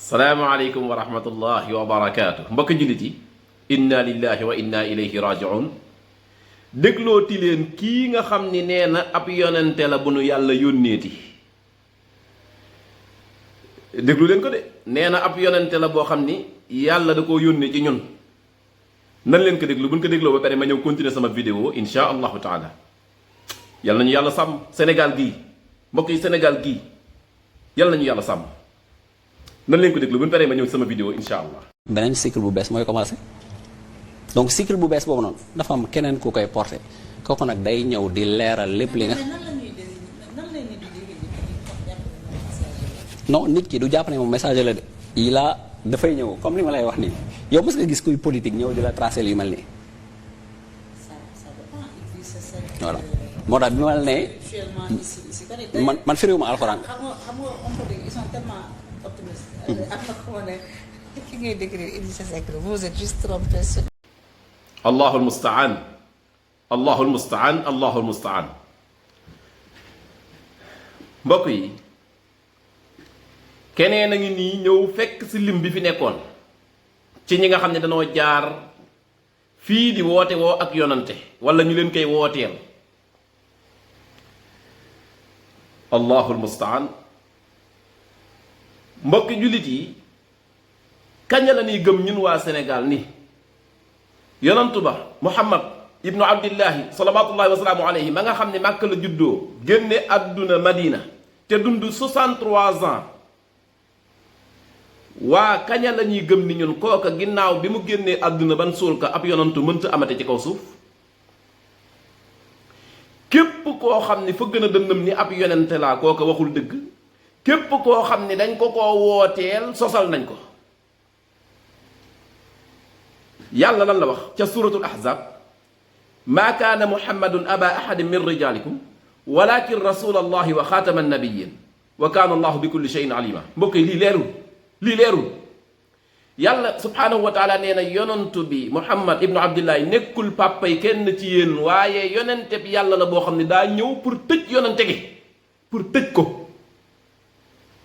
salaamaaleykum wa rahmatullahi wa barakaatu mbokki jullit yi inna lillahi wa inna ilayhi rajiun déglooti leen kii nga xam ni nee na ab yonente la bu nu yàlla yónneeti déglu leen ko de nee na ab yonente la boo xam ni yàlla da koo yónnee ci ñun nan leen ko déglu buñ ko dégloo ba pare ma ñëw continuer sama vidéo insha allahu taala yàlla nañu yàlla sàmm Sénégal gii mbokk yi Sénégal gii yàlla nañu yàlla sàmm nan leen ko déglu bu ñu paree ma ñëw sama vidéo insha allah. beneen cycle bu bees mooy commencé donc cycle bu bees boobu noonu dafa am keneen ku koy porté kooku nag day ñëw di leeral lépp li nga. non nit ki du jàpp ne moom message la de. il a dafay ñëw comme li ma lay wax nii yow mës nga gis kuy politique ñëw di la tracer yu mel nii. voilà moo tax bi ma la ne man firiwuma alxuraan. Vous êtes juste trompé. Allahu almustaan Allahu almustaan Allahu almustaan mbokk yi keneen a ngi nii ñëw fekk ci lim bi fi nekkoon ci ñi nga xam ne dañoo jaar fii di woote woo ak yonante wala ñu leen koy wooteel Allahu almustaan mbokki jullit yi kañ la ñuy gëm ñun waa Sénégal ni yonantu ba Muhammad ibnu Abdillahi salawatullahi wa salaamu alayhi ma nga xam ne Màkka la juddoo génne àdduna Madina te dund 63 ans waa kañ la ñuy gëm ni ñun kooka ginnaaw bi mu génnee àdduna ban suul ka ab yonantu mënta amate ci kaw suuf képp koo xam ne fa gën a dëndëm ni ab yonente laa kooka waxul dëgg képp koo xam ne dañ ko wooteel sosal nañ ko yàlla lan la wax ca suratul ahzab maa kaana muhammadun aba ahadin min rijalikum walakin rasul allahi wa xaatama annabiyin wa kaana allahu bi kulli shay'in alima mbokk yi lii leerul yàlla subhanahu wa taala nee na yonantu bi muhammad ibnu abdillahi nekkul pàppay kenn ci yéen waaye yonente bi yàlla la boo xam ne daa ñëw pour tëj yonente gi pour tëj ko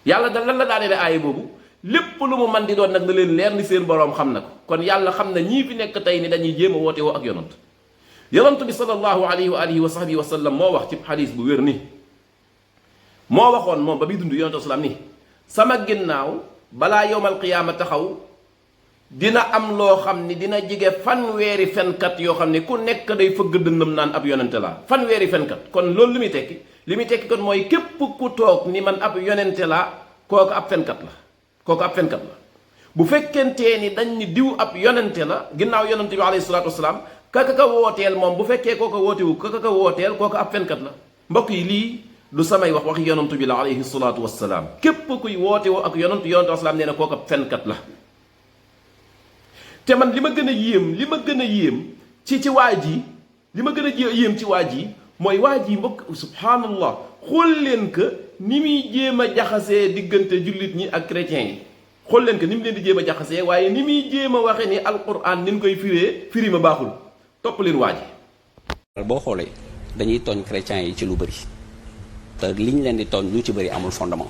yàlla da lan la daanee aaya boobu lépp lu mu man di doon nag na leen leer ni seen boroom xam na ko kon yàlla xam na ñii fi nekk tey ni dañuy jéem a woote woo ak yonant bi sallallahu alayhi wa alihi wa sahbihi wa sallam moo wax ci xadiis bu wér ni moo waxoon moom ba muy dund yonantu salaam ni sama ginnaaw balaa yowmal qiyaama taxaw dina am loo xam ni dina jige fanweeri fenkat yoo xam ne ku nekk day fëgg dënnam naan ab yonente laa fanweeri fenkat kon loolu li muy tekki kon mooy képp ku toog ni man ab yonente laa kooku ab fenkat la bu fekkentee ni dañ ni diw ab yonente la ginnaaw yonente bi alayhi salaatu wasalaam kaka ka wooteel moom bu fekkee kooka wootewu kaka ka wooteel kooku ab fenkat la mbokk yi lii du samay wax yonentu bi la alayhi salaatu wasalaam képp kuy woote woo ak yonentu wasalaam nee na kooku ab fenkat la te man li ma gën a yéem ci waa ji li ma gën a yéem ci waa ji mooy waa ji mbokk subhaanallah xool leen que ni muy jéem a jaxasee diggante jullit ñi ak chrétiens yi xool leen que ni mu leen di jéem a jaxasee waaye ni muy jéem a waxe ni alquran ni ñu koy firi ma baaxul topp leen waa ji boo xoolee dañuy tooñ chrétiens yi ci lu bëri te liñ leen di tooñ lu ci bëri amul fondement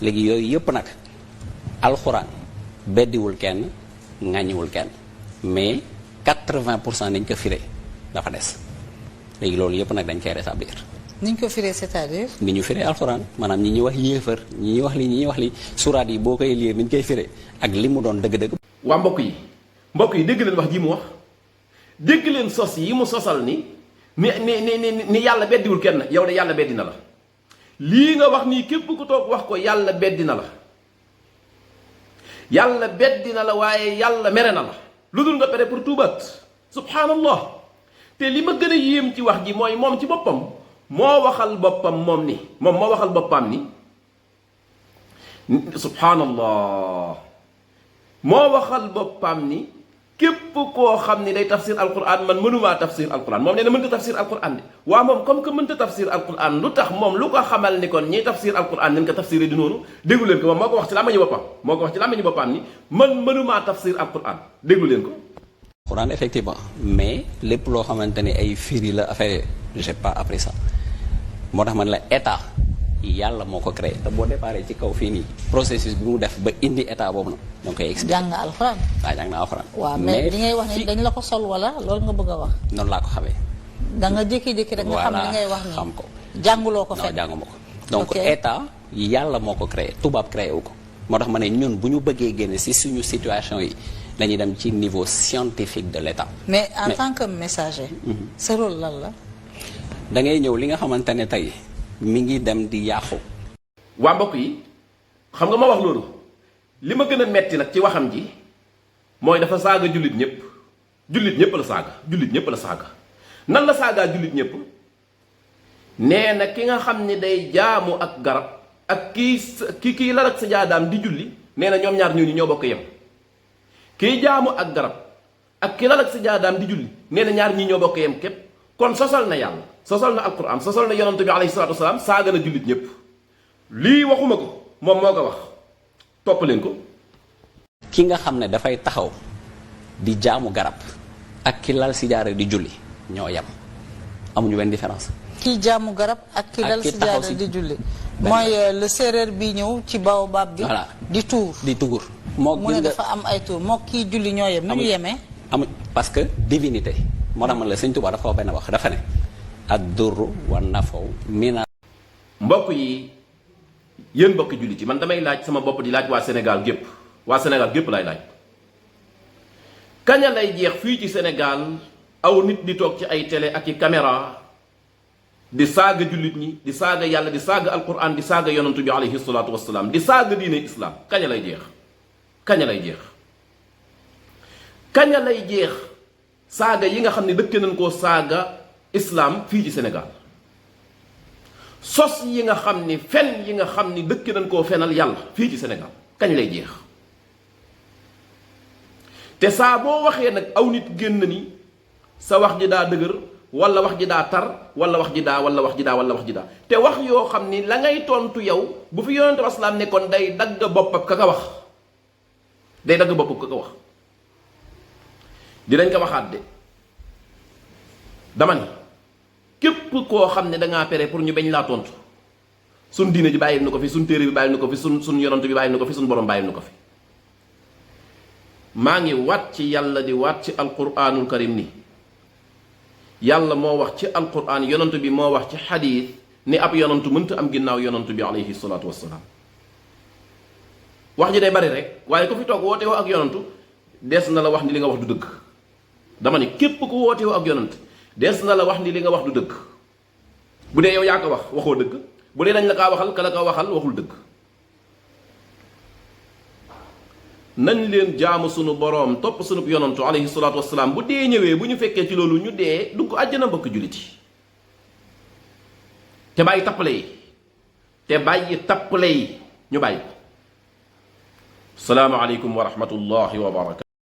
léegi yooyu yëpp nag alxuraan beddiwul kenn ŋàññiwul kenn mais 80% nañ ko firee dafa des léegi loolu yëpp nag dañ koy rétablir. ni ñu ko firee c'est-à-dire. ni ñu firee alxuraan maanaam ñi ñuy wax yéefar ñi ñuy wax li suraat yi boo koy liir ni ñu koy firee ak li mu doon dëgg-dëgg. waa mbokk yi dégg leen wax ji mu wax dégg leen sos yi mu sosal ni yàlla beddiwul kenn yow de yàlla beddi na la lii nga wax nii képp ku toog wax ko yàlla beddi na la yàlla beddi na la waaye yàlla mere na la lu dul nga pare pour tuubaat subhaanallah te li ma gën a yéem ci wax ji mooy moom ci boppam moo waxal boppam subhaanallah moo waxal boppam ni képp koo xam ni day tafsir alquran man mënumaa tafsir alquran moom nee na mënta tafsir alquran de waaw moom comme que mënta tafsir alquran lu tax moom lu ko xamal ni kon ñiy tafsir alquran nañ ko tafsiré di noonu déglu leen ko moom moo ko wax ci làmmiñu boppam ni man mënumaa tafsir alquran déglu leen ko alquran effectivement mais lépp loo xamante ni ay firi la affaire j'ai pas appris ça moo tax man la état yàlla moo ko créé te boo déparé ci kaw fii nii processus bi mu def ba indi état boobu nag ñoo koy expliqué. jàng nga alxuraan. waaw jàng naa alxuraan. waaw mais li ngay wax ni dañ la ko sol wala loolu nga bëgg a wax. noonu laa ko xamee. da nga jékki-jékki rek nga xam li ngay wax ni xam ko. jànguloo ko non fenn. jànguma ko donc Ok. état yàlla moo ko créé tubaab créé wu ko moo tax ma ne ñun bu ñu bëggee génne si suñu situation yi dañuy dem ci niveau scientifique de l'état. mais en tant que messager. sa rôle lan la. da ngay ñëw li nga xamante ne tey mi ngi dem di yàqu. waa mbokk yi xam nga ma wax loolu li ma gën a metti nag ci waxam ji mooy dafa saaga jullit ñëpp la saaga jullit ñëpp la saaga nan la saagaa jullit ñëpp nee na ki nga xam ni day jaamu ak garab ak kii lal ak sa jaadaam di julli nee na ñoom ñaar ñooñu ñoo bokk yem kii jaamu ak garab ak ki lal ak sa jaadaam di julli nee na ñaar ñii ñoo bokk yem képp kon sosal na yàlla sosal na alquran sosal na yonante bi alayhi salaatu wasalaam saaga na jullit ñëpp lii waxuma ko moom moo ko wax topp leen ko. ki nga xam ne dafay taxaw di jaamu garab ak ki lal si jaare di julli ñoo yem amuñu benn différence. kii jaamu garab ak ki lal si jaada di julli. mooy le séeréer bi ñëw ci baobab bi. voilà di tuur di tugur. moo mu ne dafa am ay tuur moo kii julli ñoo yem. nu ñu yemee. amuñ parce que divinité moo tax man la Sëñ Tuubaa dafa wax benn wax dafa ne ak durru wa nafaw mina. mbokk yi yéen mbokki jullit yi man damay laaj sama bopp di laaj waa Sénégal gépp laay laaj kaña lay jeex fii ci Sénégal aw nit di toog ci ay télé ak i caméra di saaga jullit ñi di saaga yàlla di saaga alquran di saaga yonantu bi alayhi salaatu wassalaam di saaga diine islam kaña lay jeex kaña lay jeex kaña lay jeex saaga yi nga xam ne dëkk nañ koo saaga islam fii ci Sénégal sos yi nga xam ni fen yi nga xam ni dëkk nañ koo fenal yàlla fii ci Sénégal kañ lay jeex te saa boo waxee nag aw nit génn ni sa wax ji daa dëgër wala wax ji daa tar wala wax ji daa te wax yoo xam ni la ngay tontu yow bu fi yonente wasalaam nekkoon day dagg boppam ka wax dinañ ko waxaat de dama ni képp koo xam ne dangaa pere pour ñu bañ laa tontu sun diine ji bàyyil na ko fi sun téere bi bàyyil na ko fi sun yonent bi bàyyil na ko fi sun borom bàyyil na ko fi maa ngi waat ci yàlla di waat ci alquranul karim ni yàlla moo wax ci alquran yonent bi moo wax ci xadiis ni ab yonent mënta am ginnaaw yonent bi alayhi salaatu wassalaam wax ji day bari rek waaye ku fi toog woote woo ak yonentu des na la wax ni li nga wax du dëgg dama ni képp ku woote woo ak yonent des na la wax ni li nga wax du dëgg bu dee yow yaa ko wax waxoo dëgg bu dee dañ la kaa waxal ka la ko waxal waxul dëgg nañ leen jaamu sunu boroom topp sunu yonantu alayhi salaatu wassalaam bu dee ñëwee bu ñu fekkee ci loolu ñu dee dugg àjjana mbokk jullit yi te bàyyi tappale yi ñu bàyyi ko salaamaaleykum wa rahmatullahi wa barakatu